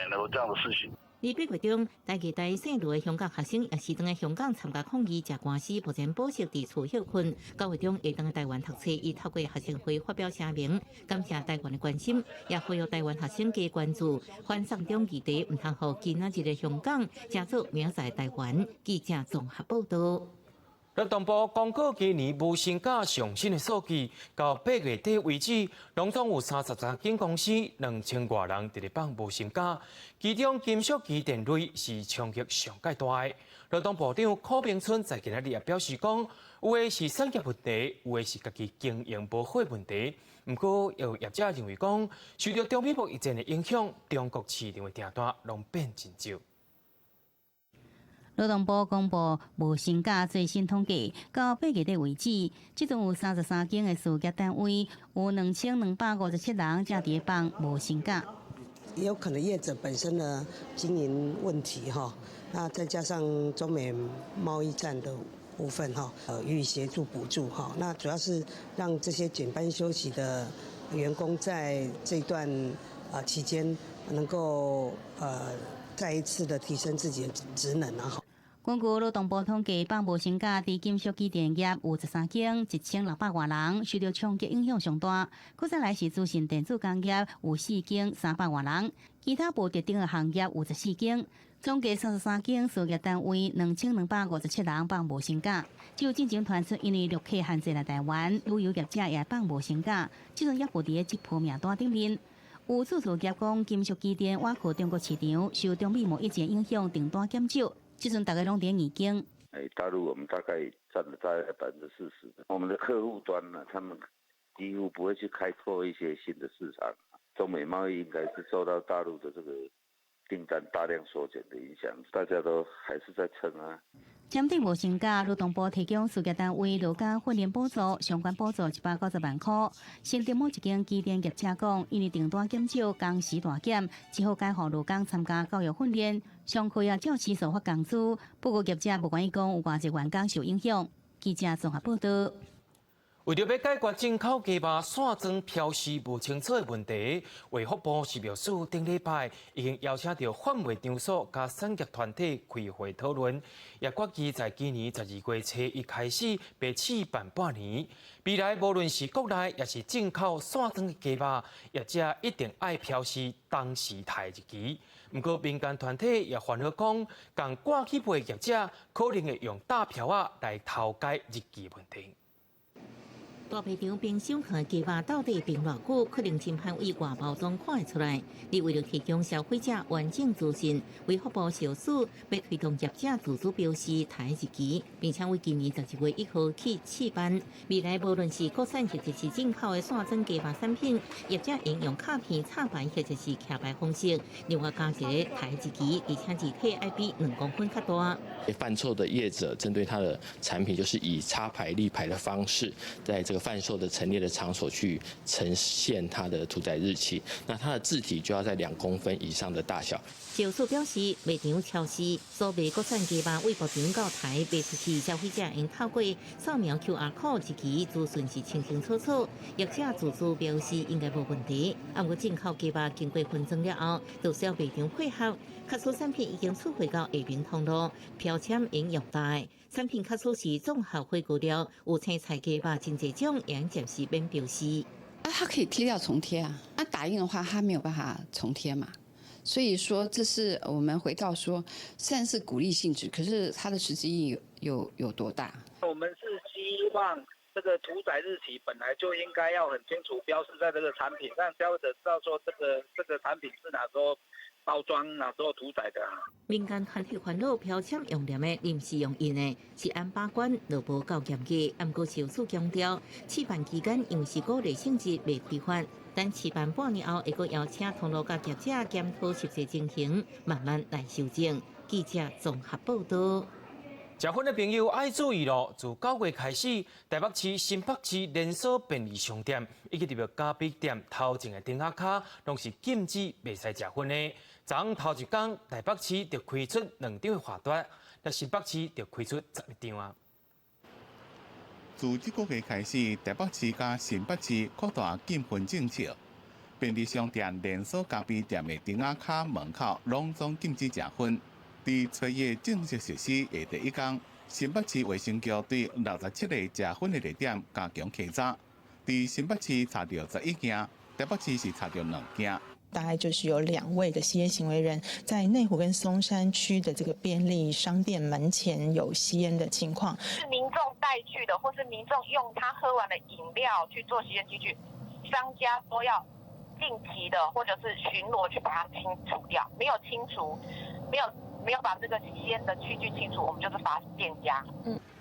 能夠這樣的事情。佇8月中，台藝大姓盧的香港學生也是轉來香港參加抗議，食官司，目前保釋佇厝歇睏。9月中會轉來台灣讀冊，伊透過學生會發表聲明，感謝台灣的關心，也呼籲台灣學生加關注反送中議題，毋通予今仔日的香港成做明仔載台灣。記者綜合報道。勞動部公告今年無薪假上新的數據，到8月底為止，攏總有33間公司2000外人佇咧放無薪假，其中金屬機電類是衝擊上蓋大的。勞動部長柯銘春在今仔日也表示講，有的是產業問題，有的是家己經營無好問題。毋過有業者認為講，受著中美貿易戰的影響，中國市場的訂單攏變真少。勞動部公布無薪假最新統計，到8月底為止，這陣有33間的事業單位，有2257人正佇放無薪假。也有可能業者本身的經營問題哈，那再加上中美貿易戰的部分哈，予以協助補助哈，那主要是讓這些減班休息的員工在這段期間能夠再一次的提升自己的職能啊。根據勞動部統計，放無薪假佇金屬機電業有13間，1600外人受著衝擊影響上大。閣再來是資訊電子工業有4間，300外人，其他無特定的行業有14間，總計33間事業單位2257人放無薪假。只有進前傳出因為陸客限制來台灣，旅遊業者也放無薪假，這陣猶閣佇咧這波名單頂面。有製造業講，金屬機電倚靠中國市場，受中美貿易戰影響，訂單減少。這陣大家攏佇研究。哎，大陸我們大概佔了大概40%，我們的客戶端呢，他們幾乎不會去開拓一些新的市場。中美貿易應該是受到大陸的這個訂單大量縮減的影響，大家都還是在撐啊。針對無薪假，勞動部提供事業單位勞工訓練補助，相關補助190萬塊。新竹某一間機電業者講，因為訂單減少，工時大減，只好改予勞工參加教育訓練，上課也照時數發工資。不過業者無願意講有偌濟員工受影響。記者綜合報道。為著欲解決進口雞肉散裝標示無清楚的問題，衛福部食藥署頂禮拜已經邀請著販賣場所佮產業團體開會討論，也決議在今年12月初一開始，欲試辦半年。未來無論是國內抑是進口散裝的雞肉，業者一定愛標示當時刣日期。毋過民間團體也煩惱講，仝掛去賣業者可能會用詐票仔來偷改日期問題。大賣場冰箱內雞肉到底冰偌久，可能真歹對外包裝看會出來。而為著提供消費者完整資訊，衛福部食藥署欲推動業者自主標示刣日期，並且為今年12月1號起試辦。未來無論是國產或者是進口的散裝雞肉產品，業者應用卡片插牌或者是徛牌方式，另外加一個刣日期，而且字體愛比2公分較大。犯錯的業者針對他的產品，就是以插牌立牌的方式，在這個。販售的陳列的場所去呈現它的屠宰日期，那它的字體就要在2公分以上的大小。食藥署表示，賣場、超市所賣國產雞肉對牧場到台賣出去，消費者應透過掃描 QR code 日期資訊是清清楚楚。業者自主表示應該無問題。啊，毋過進口雞肉經過分裝了後，就需要賣場配合。確實產品已經出貨到下面通路，標籤應用大。產品確實是綜合火鍋料，有青菜雞肉真濟種，應暫時免標示。啊，它可以貼掉重貼啊，那打印的話，它沒有辦法重貼嘛。所以說，這是我們回到說，雖然是鼓勵性質，可是它的實際意義有多大？我們是希望這個屠宰日期本來就應該要很清楚標示在這個產品，讓消費者知道說這個產品是哪時候包裝、哪時候屠宰的。民間團體煩惱標籤用黏的臨時用印的，食安把關都無夠嚴格。毋過食藥署強調，試辦期間因為是鼓勵性質未開罰，等試辦半年後，會閣邀請通路佮業者檢討實際情形，慢慢來修正。記者綜合報道。食薰的朋友愛注意咯！自9月開始，台北市、新北市連鎖便利商店以及著咖啡店頭前的燈仔跤，攏是禁止袂使食薰的。昨昏頭一工，台北市就開出2張的罰單，那新北市就開出11張啊。自這個月開始，台北市佮新北市擴大禁薰政策，便利商店、連鎖咖啡店的燈仔跤門口攏總禁止食薰。佇初一正式實施的第一工，新北市衛生局對67個食薰的地點加強稽查。佇新北市查著11件，台北市是查著2件。大概就是有2位的吸煙行為人在內湖跟松山區的這個便利商店門前有吸煙的情況。是民眾帶去的，或是民眾用他喝完的飲料去做吸煙器具，商家都要定期的或者是巡邏去把它清除掉。沒有清除，沒有把這個吸煙的器具清除，我們就是罰店家。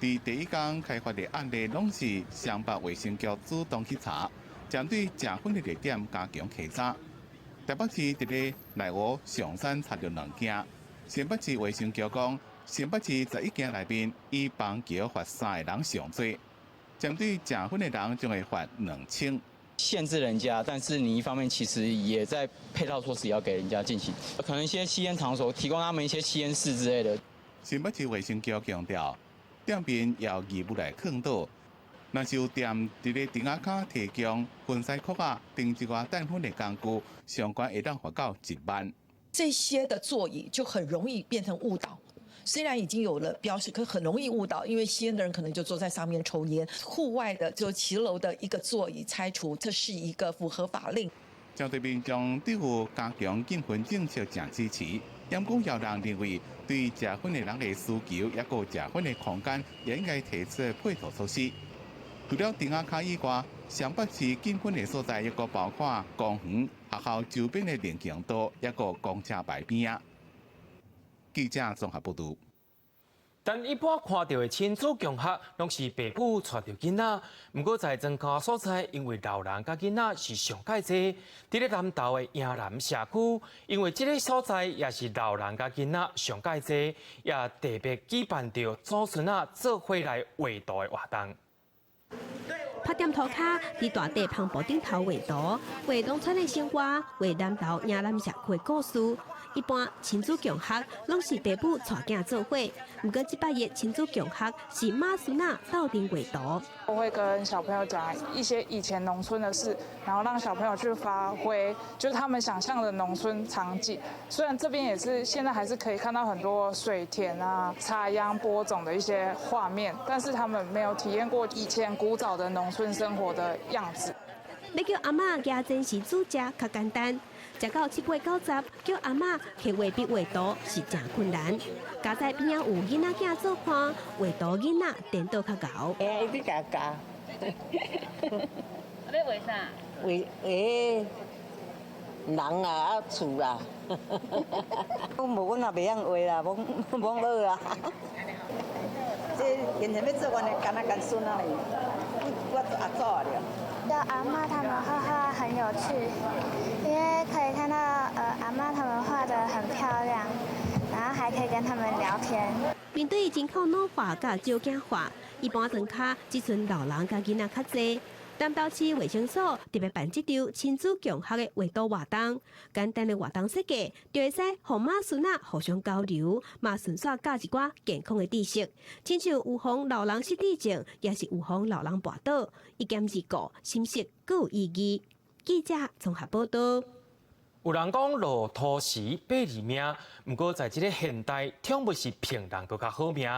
佇第一工開罰的案例，攏是雙北衛生局主動去查，針對食薰的地點加強稽查。台北市佇咧內湖象山查著2件，新北市衛生局講，新北市11件內面以板橋罰3個人上濟，針對食薰的人將會罰2000。限制人家，但是你一方面其實也在配套措施也要給人家進行，可能一些吸煙場所提供他們一些吸煙室之類的。新北市衛生局強調，店面有義務來勸導，若是有店佇咧燈仔跤提供薰屎殼仔等一寡擋薰的工具，上懸會當罰到1萬。這些的座椅就很容易變成誤導。雖然已經有了標識，可很容易誤導，因為吸煙的人可能就坐在上面抽煙。戶外的就騎樓的一個座椅拆除，這是一個符合法令。針對民眾對有加強禁薰政策誠支持，毋過有人認為對食薰的人的需求，抑閣食薰的空間，也應該提出配套措施。除了燈仔跤以外，雙北市禁薰的所在，抑閣包括公園、學校周邊的人行道，抑閣公車牌邊仔。記者綜合報導。但一般看著的親子共學，攏是爸母帶著囡仔。毋過在莊跤所在，因為老人佮囡仔是上蓋濟。佇咧南投的營南社區，因為這个所在也是老人佮囡仔上蓋濟，也特別舉辦著祖孫仔做伙來畫圖的活動。拍踮塗跤，佇大塊帆布頂頭畫圖，畫農村的生活，畫南投營南社區的故事。一般親子共學攏是爸母帶囝做伙，毋過這擺的親子共學是媽孫仔鬥陣畫圖。我會跟小朋友講一些以前農村的事，然後讓小朋友去發揮，就是他們想象的農村場景。雖然這邊也是現在還是可以看到很多水田啊、插秧播種的一些畫面，但是他們沒有體驗過以前古早的農村生活的樣子。欲叫阿嬤蜈煎匙煮食較簡單，食到七八九十，叫阿嬤提畫筆畫圖是誠困難。佳哉邊仔有囡仔囝做伴，畫圖囡仔顛倒較𠢕。欸，伊欲共教。欲畫啥？畫畫人啊，啊厝啊。我無阮也袂曉畫啦，罔罔學啊。這現在欲做阮的干仔干孫仔咧，我阿祖啊了。叫阿嬤他們畫畫很有趣，因為可以看到阿嬤他們畫得很漂亮，然後還可以跟他們聊天。面對人口老化佮少子化，一般庄跤這陣老人佮囡仔較濟。南投市衛生所特別辦這場親子共學的畫圖活動，簡單的活動設計，就會使予媽孫仔互相交流，嘛順紲教一寡健康的知識。親像預防老人失智症，抑是預防老人跋倒，一兼二顧，心實閣有意義。記者綜合報道。有人講路途時百里命，毋過在這个現代，寵物是騙人閣較好命。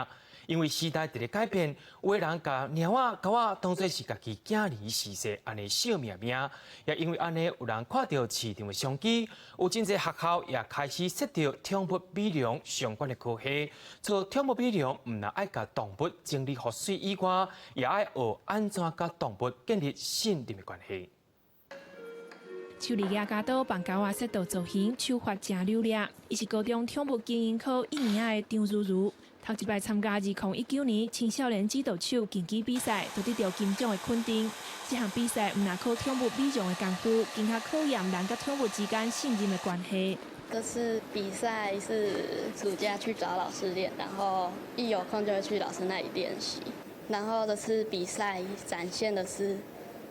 因為時代佇咧改變，有的人共貓仔、狗仔當做是家己囝兒序細按呢惜命命，也因為按呢，有人看著市場的商機，有真濟學校也開始設著寵物美容相關的科系。做寵物美容，毋但愛共動物整理予媠以外，也愛學按怎佮動物建立信任的關係。手裡舉鉸刀幫狗仔切刀造型，手法誠流利。伊是高中寵物經營科一年仔的張如如，頭一擺參加2019年青少年指導手競技比賽，就得著金獎的肯定。這項比賽毋但考寵物美容的功夫，更較考驗人佮寵物之間信任的關係。這次比賽是暑假去找老師練，然後一有空就會去老師那裡練習。然後這次比賽展現的是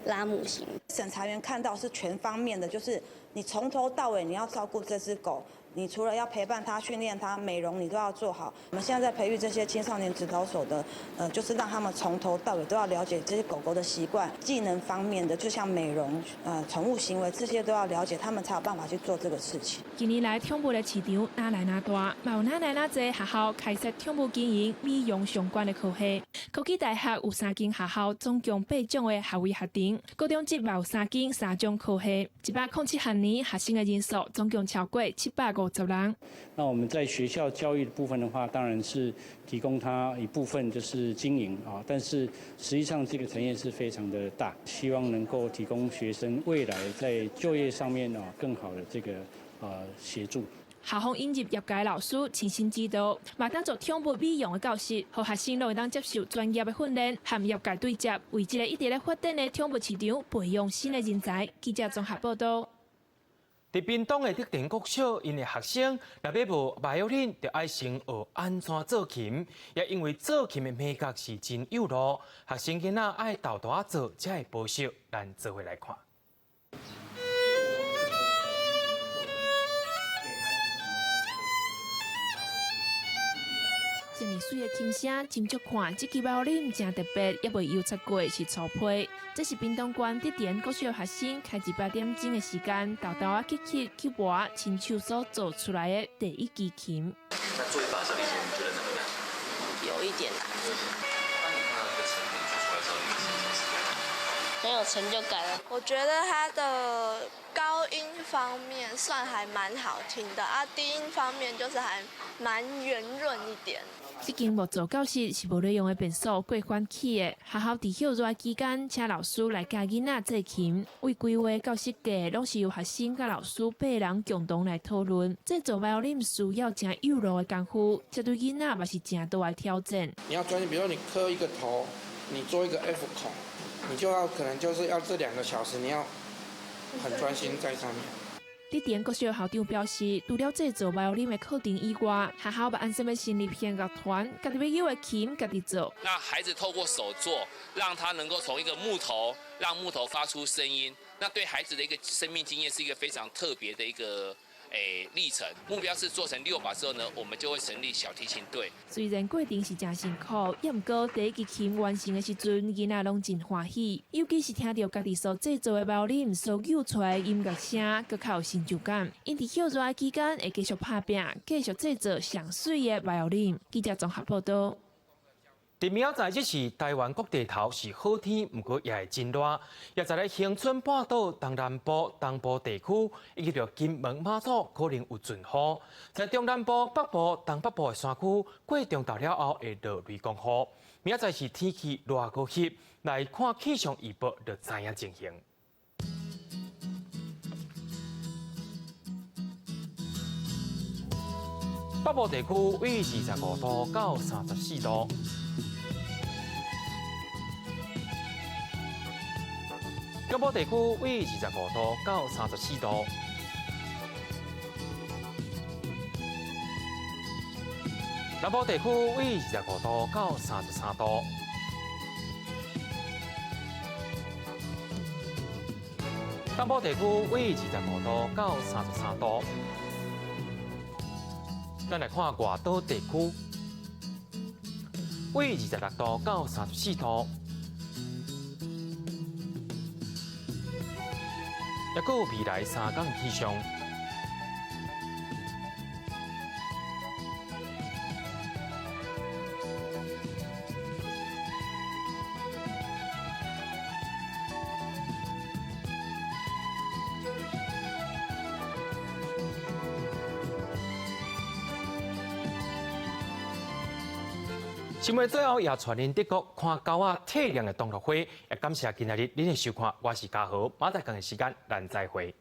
拉姆型。審查員看到是全方面的，就是你從頭到尾你要照顧這隻狗，你除了要陪伴它、訓練它、美容，你都要做好。我們現在在培育這些青少年指導手的，就是讓他們從頭到尾都要了解這些狗狗的習慣、技能方面的，就像美容、寵物行為這些都要了解，他們才有辦法去做這個事情。近年來，寵物的市場愈來愈大，嘛有愈來愈濟學校開設寵物經營、美容相關的科系。科技大學有三間學校，總共八種的學位學程；高中職嘛有三間三種科系。107學年學生的人數總共超過750人。那我們在學校教育的部分的話，當然是提供他一部分就是經營啊，但是實際上這個產業是非常的大，希望能夠提供學生未來在就業上面啊更好的這個協助。校方引入業界老師親身指導，嘛當做寵物美容的教室，予學生攏會當接受專業的訓練，和業界對接，為這个一直咧發展的寵物市場培養新的人才。記者綜合報道。佇屏東的德田國小，𪜶的學生若欲學巴友恁，就愛先學按怎做琴。也因為做琴的眉角是真幼路，學生囡仔愛沓沓仔做才會保熟。咱做伙來看。這麼媠的琴聲，真足看。這支巴友真特別，猶未油漆過，是粗皮。這是屏東縣德田國小學生開一8點鐘的時間，沓沓仔去刻去磨，親手所做出來的第一支琴。那做一把小提琴，你覺得怎麼樣？有一點難。當你看到這個成品做出來之後，你的心情是怎樣？很有成就感。我覺得它的高音方面算還蠻好聽的，啊，低音方面就是還蠻圓潤一點。這間木造教室是無咧用的便所過翻起的。學校佇歇熱期間，請老師來教囡仔做琴。為規劃到設計，攏是由學生佮老師八人共同來討論。製作巴友需要誠幼路的功夫，這對囡仔嘛是誠大的挑戰。你要專心，比如說你刻一個頭，你做一個 F 孔，你就要可能就是要這2個小時，你要很專心在上面。德田國小校長表示，除了製作巴友的課程以外，學校嘛按怎欲成立弦樂團，家己欲有的琴家己做。那孩子透過手作，讓他能夠從一個木頭，讓木頭發出聲音，那對孩子的一個生命經驗是一個非常特別的一個歷程。目標是做成6把之後呢，我們就會成立小提琴隊。雖然過程是誠辛苦，也毋過第一支琴完成的時陣，囡仔攏真歡喜，尤其是聽著家己所製作的巴友所奏出來的音樂聲，閣較有成就感。𪜶佇歇熱期間會繼續拍拚，繼續製作上媠的巴友。記者綜合報道。佇明仔載，這是台灣各地頭是好天，毋過也會真熱。也在咧恆春半島東南部、東部地區，以及著金門、馬祖可能有陣雨。在中南部、北部、東北部的山區，過中晝了後會落雷公雨。明仔載是天氣熱閣濕，來看氣象預報就知影情形。北部地區為25度到34度。中部地區為25度到34度，南部地區為25度到33度。東部地區為25度到33度。咱來看外島地區，為26度到34度。抑閣有未來3工氣象。新聞最後也帶恁德國看狗仔體驗的同樂會，也感謝今仔日恁的收看，我是嘉豪，明仔載仝個時間，咱再會。